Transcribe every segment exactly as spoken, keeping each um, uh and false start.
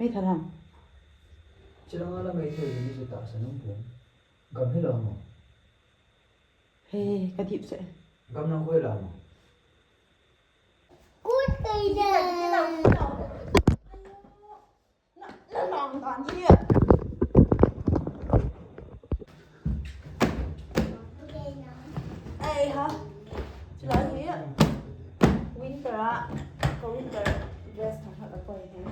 Hey, thalam. Chilanga la mai thoi ni su ta sa nung pum. Gam hi lo mo. Hey, ka dip se. Gam nang koi la mo. Kut kai da. Na, na lang dan hi. Ai ha. Chulai hi. Winter a. Ka winter dress thang ha ka koi hi.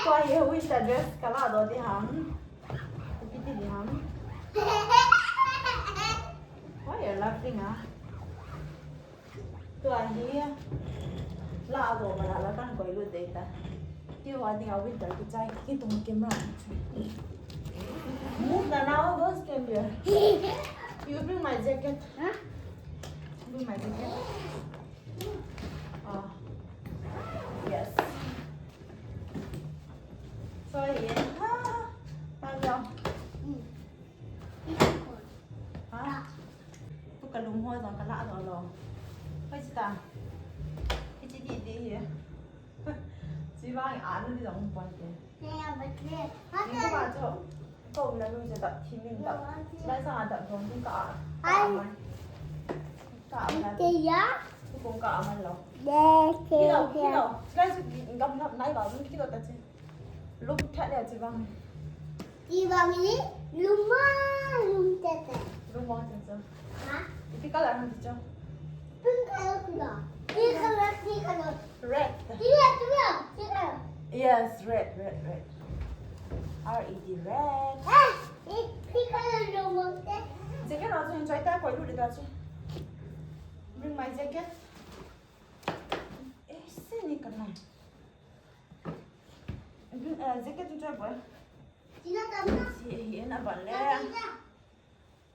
Koi hi winter dress ka la do di ham. Ipi ti di ham. Why you laughing, ah? Tua hi la go ba la la kan koi lut dei ta. Ti ho ding a winter kichai kitung kim ra. Move na now, don't stand there. You bring my jacket. Huh? Bring my jacket. Ah. Yes. Sorry. Ha. Tang yong. Ha? Tu ka lum ho jong ka la jong lo. Hoi chi ta. Hichi ti ti hi. Chi vang a nu di jong pon te. Ni ko ba cho. Ko na lu je da thi min da. Lai sa da jong ka. Ai. Ka ma. Te ya. Ku kong ka ma lo. De te ya. Kilo, kilo. Lai su gam gam nai ba, kilo ta chi. Lum tha le chi vang. Chi vang ni, lum ma, lum tha tha. Lum vang chi cho. Ha? Ipi color ham chi cho. Pink color kilo. Pink color, pink color. Red. Pink color, pink color. Yes, red, red, red. R E D, red. Ah, pink color lum vang tha. Jacket ho chu enjoy ta koi lu le ta chu. Bring my jacket. Eh, se ni ka nai. Jacket chu choi boy. Chi na tam na. Chi hi en a ban le.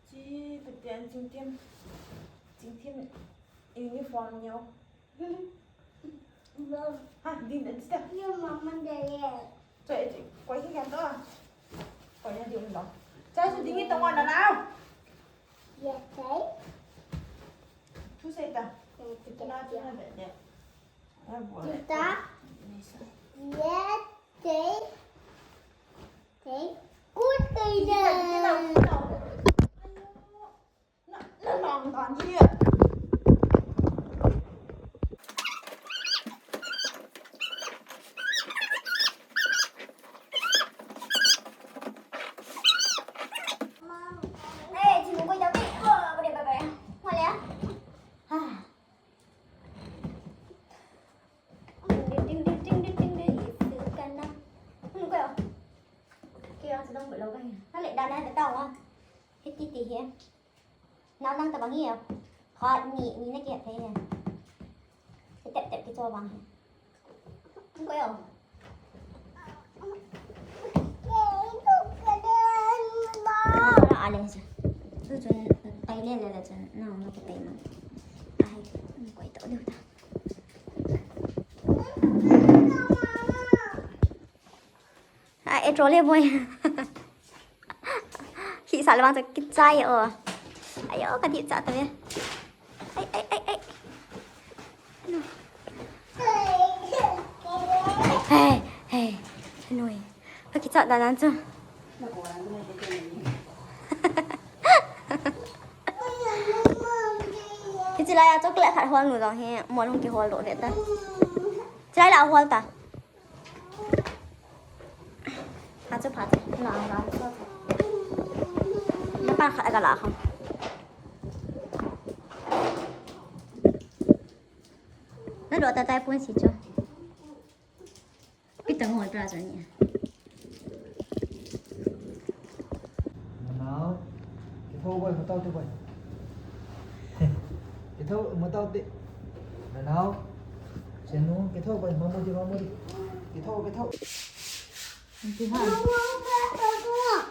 Chi peten chingthim. Chingthim uniform neo. Ha, din da chi ta. Ni mama de ye. Choi, choi, koi hi kan to. Koi na din lo. Choi su din to ngona na. Ye, choi. Thu sei ta. Thu na, thu na de de. Tita. Ye, te. Te. Kut kai da. Nang tabang hi. Khat ni, ni na kihet thei hi. Tep tep kicho vang hi. Ko yo. Ala ale cha. Chu chun tai le le le chun. Na na kitai ma. Ai, koi to deu ta. Ai, e trolley boy. Hi sa le vang cha kichai o. Ayo, ka dip cha to e. Ai, ai, ai, ai. Hey, hey. Noi. Ka kicha da nan chu. Kichi la ya chocolate khat hol nu dong he. Mo long ki hol do ve ta. Chai la hol ta. Pha chu, pha chu. La, la, la. Na pa khat a ka la kham. Na lo ta tai pon si chu. Pi ta ngol pra chu ni. Nanao, kitho boy, matao te boy. Kitho, matao te. Nanao, Chenu, kitho boy, mamu di, mamu di. Kitho, kitho. Anti ha.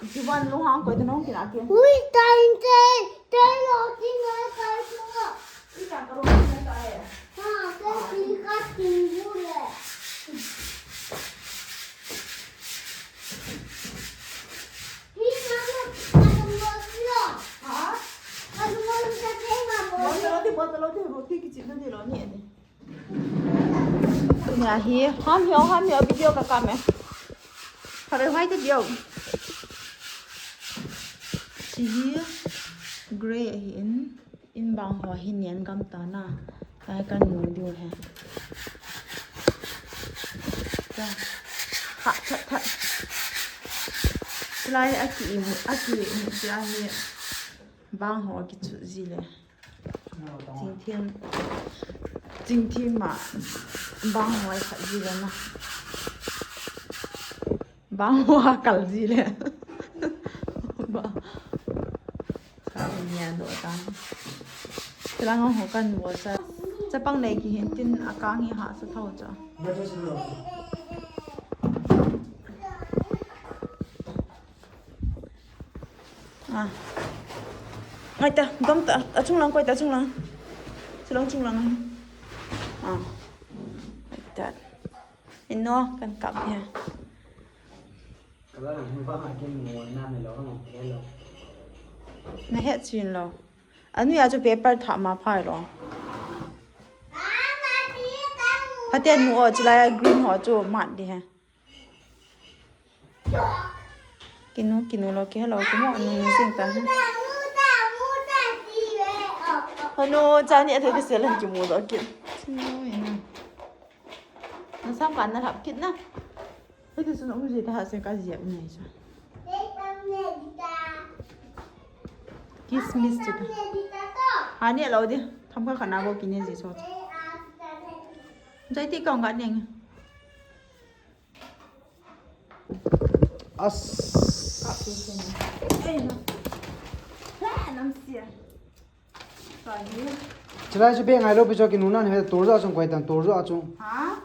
Anti wan lo hang ko, ito nong kinaki. Ui, tai, tai, tai lo, kinaki ko. Ita ka lo kinaki. Ha, tai, kinaki, kinaki. Ahi, ham hio, ham hio, video ka kam e. Kharoi mai te dio. Chi hi grey ahi in, in bang ho hi nian gam ta na. Ai kan mu diu he. Cha. Tha, tha, tha. Chulai a ki imu, a ki imu chi ahi. Bang ho ki chu ji le. Chingthim, chingthim ma bang hoi khat ji le na. Bang hoi kal ji le. Ba. Sa nia do ta. Tlang ho kan bo sa. Chapang nei ki hin tin a kang hi ha sa thau cha. Ah. Ngai ta, dom ta, a chunglang koi ta, chunglang. Chunglang, chunglang. Ah. Like that. Ino, kan kap hi. Kala nang ba ha kin mo na me lo, ha mo ke lo. Na he chin lo. Anu ya chu paper tha ma phai lo. Hate nu o, chulai green ho chu mat di he. Kinu, kinu lo, ki hello, ki mo, nu, nu, sing ta. Hanu, cha ni a thei ki sel han ki mu do ki. Na sam kan na lap kit na. Hei ki sun um ji ta ha se ka ji a um nei cha. Kismis chu ta. Ha ni lo di. Tham ka khana bo ki ne ji so. Jai ti kong ga neng. As. Chulai chu be ngai lo pi chu kinu nan he tur jo chung koi tan tur jo chung. Ha?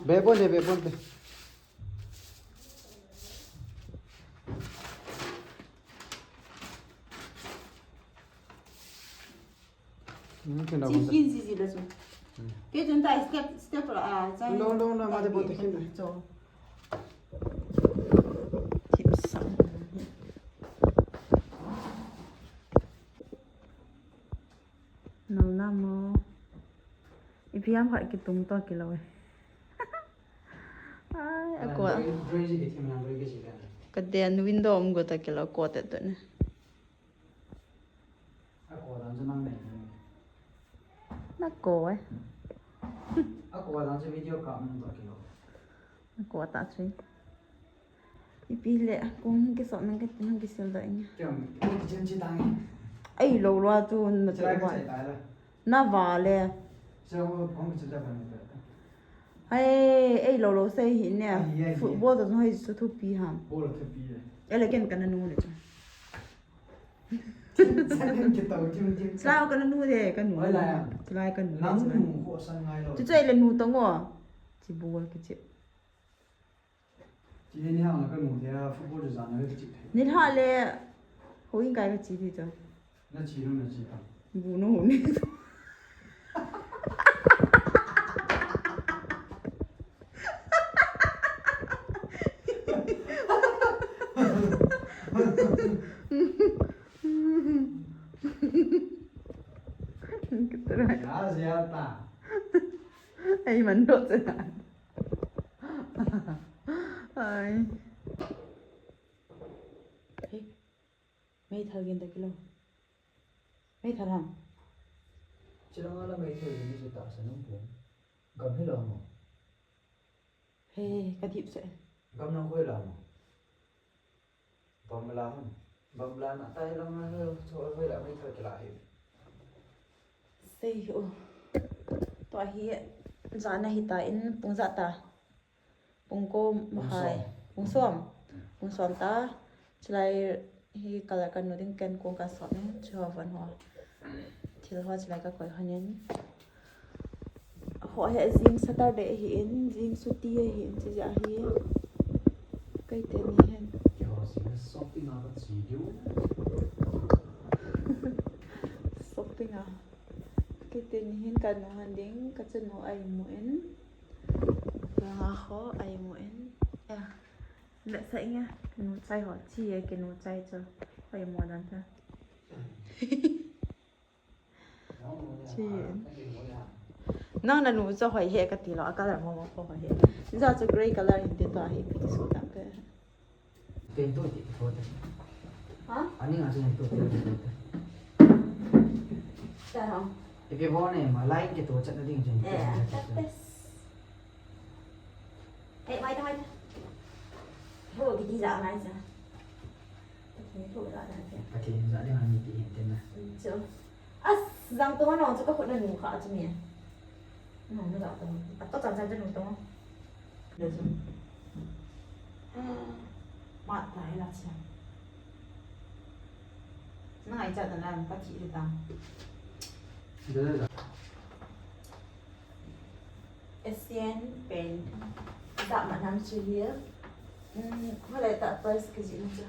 Be bon de, be bon de. Hmm, kin da Chi kon da. Kin si si da su. Hmm. Ke chun ta step, step la, ah, chai. Long, long, long, ma de bo te kin da. Cho. Tip sa. Nau na mo. Ipi ham khat kitung to kilo e. Ai, a ko. Drawing, drawing si ke thim na, drawing ke si ka. Ka den window um go ta kilo ko te to ne. A ko dan chu nang nei. Na ko e. A ko dan chu video ka um to kilo. Na ko ta chu. Ipi le, kong kisop nang ke, nang kisel da inge. Kiang, kong kichen chi dang. Ai, lo lo tu na tu ba. Na va le. Ai, ai, lo lo sei hi ne. Ai, ai, ai. Football to hoi su thupi ham. Ball thupi le. Ele ken kana nu le. Chulai kana nu de, kanu. Oi la ya. Chulai kanu. Nang nu ko san ngai lo. Chu chu ele nu to ngo. Chi ball kichi. Chi ni hang la kanu de football chu zan na kichi. Ni ha le. Ho in kai ka chi di to. Na chi lo na chi ta. Bu no ho ni. Kitara. Ya, ya ta. Ai, man do se na. Ai. Hey. Meithal gin ta kilo. Meithal ham. Chilanga la meithal gin ni su ta sa nung pum. Gam hi lo mo. He, ka dip se. Gam nang khoi la mo. Bam la ham. Bam la na tai la ma he, so khoi la meithal kila he. Sei o. Tua hi, zana hi ta in pung za ta. Pung ko mahai. Pung som. Pung som. Pung som ta. Chulai hi color ka nu ding ken kong ka som in. Chu ho van ho. Thil ho chulai ka koi honin. Ho he jing Saturday hi in, jing suti hi in, chi ja hi. Kai te ni hen. Ki ho si na shopping a ka chi diu. Shopping a. Kai te ni hen ka nu han ding, ka chanu ai mu in. Nga ho ai mu in. Ya. Le sa inga, nu chai ho, chi e ke nu chai cho. Ai mu dan ta. Chin. Nang nanu chu hoi he kati lou, a color mo mo ko hoi he. Nja chu grey color hin ti to hi pi su tam pe. Pen to ti to. Ha? Ani nga chu to ti to. Sa ha. Ipi bo ne ma line ke to chat na ding chen. Eh, chat tes. Eh, mai ta, mai ta. Ho, kiti ja mai ja. Pathen thu ja ja. Pathen ja de ha ni ti hin tin na. Chu. As, jang to no chu ka khut na nu kha chu mi. No, no ja to. A to chan chan nu to. Le chu. Ma ta ila cha. Na ngai cha ta na ka thi ta. Asian Paint. Dah mat nam chu hi. Hmm, hoilai ta price kajih na chu.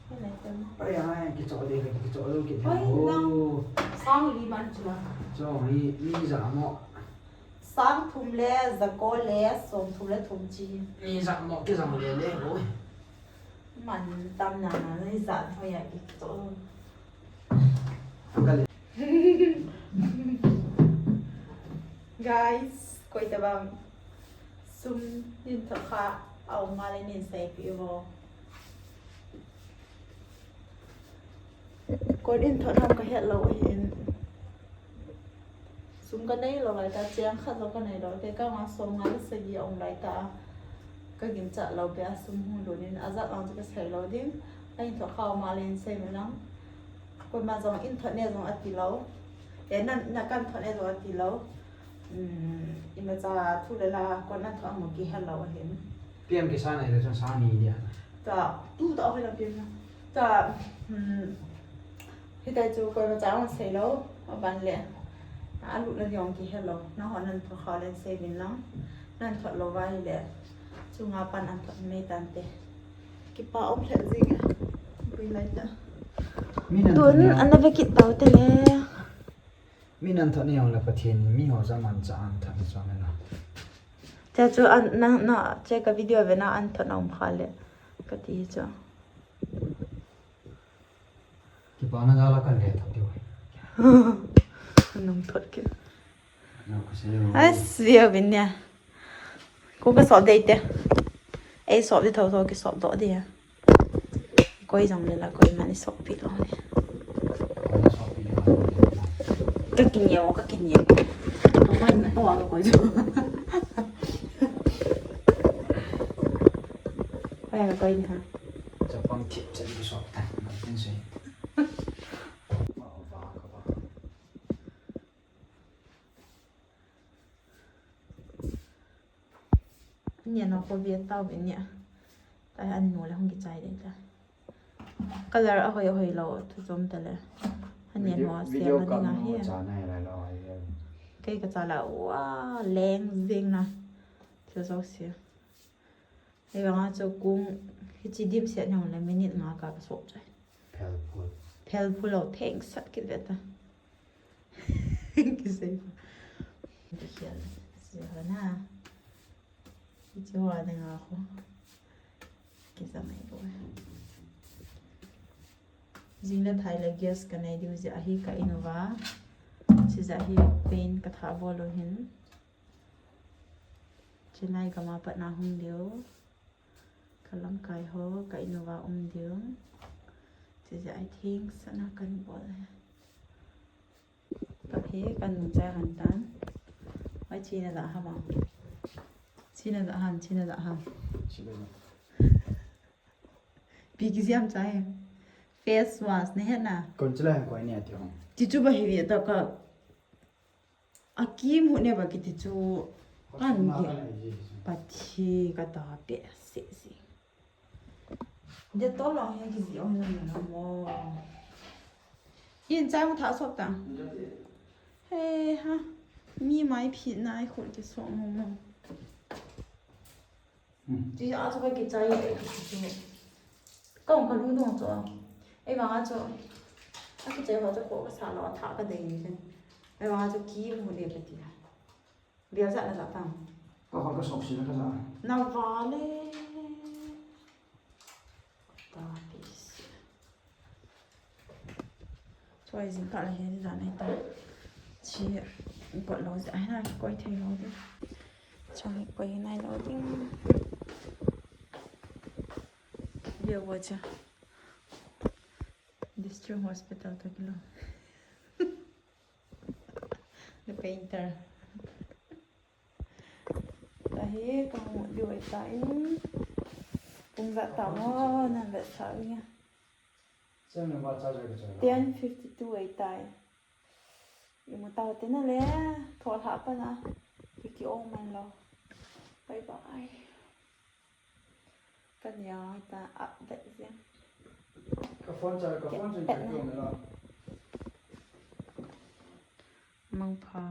Hoilai ta ma. Ai, ai, kichoh ding, kichoh ding, kichoh ding. Oi, nang. Sang li man chu la. Cho, mi, mi ja mo. Sang thum le, ja ko le, som thum le thum chi. Mi ja mo, kijang le le, oi. Man tam na na, ni ja mo ya kichoh. Ang galing. Guys, koi tabang sum nin thot kha, au ma le nin sei pi vo. Koi nin thot ham ka het lou hin. Sum ka nei lou lai ta, cheng khat lou ka nei lou, te ka nga som nga le sagi a um lai ta. Ka gin cha lou pe a sum hung lou nin, a jat ang chu ka sei lou ding. A in thot kha ma le in sei me lang. Koima jong in thot ne jong ati lou. E, na, na kan thot ne jong ati lou. Um, imacha thu le la, kon na thot mo kihe lou ahin. Piam kisa na ile chun sa ni dia. Ta, tu ta hoi la piam na. Ta, um, hitai chu koima cha ang sei lou, aban le. A lut na jong kihe lou. Na hon nan thot kha le sei bin lang. Nan thot lou va hile. Chu nga pan an thot mei tan te. Kipa um lheh jing e. Pui lai ta. Mi nan thot ni ang. Tun an na ve kit tau te le. Mi nan thot ni ang le Pathen ni mi ho ja man cha an thot ni chang le na. Cha chu an na, na, che ka video ve na an thot na um kha le. Ka ti chu. Kipa na ja la kan le thot diu. Nung thot ke. Ai, sia bin nia. Ko ka sop dei te. Ei sop di tho tho ki sop do di ha. Koi jong le la koi mani sop pi lo ni. Ka ki neo, ka ki neo. Koi na to ang koi jo. Koi ang koi ni ha. Chapang thip chen ki sop ta. Tin sei. Nia no ko via tau be nia. Ta an no le hung ki chai de ta. Color a hoi a hoi lo thu chom ta le. Ania no se ma dinga hi. Cha nai lai lo ai. Kei ka cha la wa leng jing na. Thil jo se. Ei vanga chu kung hichi dim se nong le minute nga ka sop chai. Phel phul. Phel phul lo theng sat kit ve ta. Kisei. Kikhel. Sehana. Hichu a ding a khu. Kisa mai bo. Jing le thai le gas ka nei diu jeh a hi ka in uva. Chijeh a hi paint ka tha bol u hin. Chennai gam a pat na hung diu. Ka lamkai ho, ka in uva um diu. Chijeh a hi theng sat na kan bol. Ka phe kan nung chai han tan. Oi, china da ha ma. China da han, china da han. Pi ki jam chai. Face wash ne he na. Kon chila han koi ne ati hong. Ti chu ba hi vi ta ka. A kim hu ne ba ki ti chu. Kan ge. Pa thi ka ta pe se se. Dettol lo hi kiji ong na na mo. In chai mo tha sop ta. He ha. Mi mai phi nai khut ki sop mo mo. Ti a chu ka ki chai ki chu. Ka ong ka lu dong chu. Ei vang a chu. A ki chai ho chu ko ka sa lo tha ka dei ni chen. Ei vang a chu ki mu de ka ti. Bia ja na ja tang. Ka khol ka sok si na ka ja. Na vale. Ta pis. Choi jingkah la hi jan ahi ta. Chi got lou jeh ahi na, koi thei lou ding. Choi koi hi nai lou ding. View vo cha. District Hospital toh kilou. The painter. Tahi kahung diu ahi tan. Pung vet ta mo, na vetsah inge. Ten fifty two ahi tai. Imu tau te na le, tholhah pa na. Ki ki-ong man lou. Bye bye. Ka nia ta update jeng. Ka phone charge, ka phone charge. Mangpha.